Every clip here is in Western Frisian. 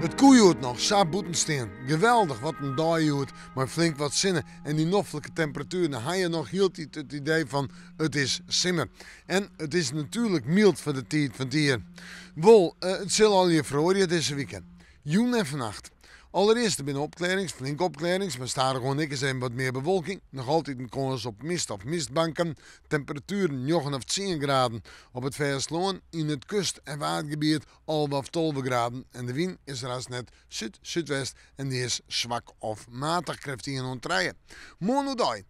It koe hjoed noch sa bûten stean. Geweldich, wat in dei hjoed mei flink wat sinne en dy noflike temperatueren. Dan ha je noch hieltyd it idee fan it is simmer. En it is natuerlik myld foar de tiid fan it jier. Wol, it sil allegear feroarje dizze wike. Jûn en fannacht. Allerearst der binne opklearrings, flinke opklearrings, mar stadichoan ek ris even wat mear bewolking. Noch altyd in kâns op mist of mistbanken. Temperatueren njoggen of tsien graden op it fêstelân, yn it kust en waadgebiet 11 of 12 graden. En de wyn is der hast net, súd, súdwest en dy is swak of matich, krêft ien oant trije. Moarn oerdei.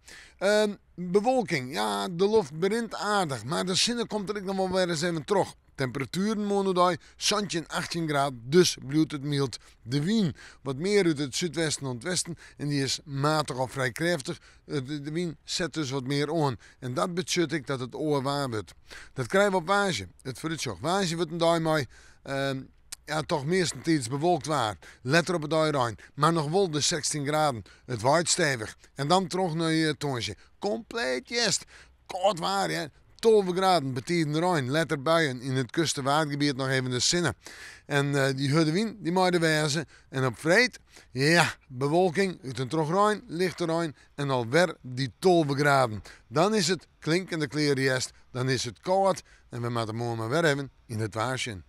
Bewolking, ja, de loft berint aardich, mar de sinne komt der ek noch wol wer ris even troch. Temperatueren moarn oerdei 17, 18 graden, dus bliuwt it myld. De wyn wat mear út it súdwesten oant westen en dy is matich of frij krêftich. De wyn set dus wat mear oan en dat betsjut ek dat it oar waar wurdt. Dat krije we op woansdei. It foarútsjoch, woansdei wurdt in dei mei ja, toch meastentiids bewolkt waar. Letter op 'e dei rein, mar noch wol de 16 graden. It waait stevich. En dan troch nei tongersdei. Kompleet hjerst. Kâld waar, hear. 12 graden, betiden rein, letter buien. Yn it kust- en waadgebiet noch even de sinne. En dy hurde wyn, dy mei der wêze. En op freed, ja, bewolking, út en troch rein, lichte rein en alwer dy 12 graden. Dan is it klinkende klear hjerst, dan is it kâld en we moatte moarn mar wer even yn it waar sjen.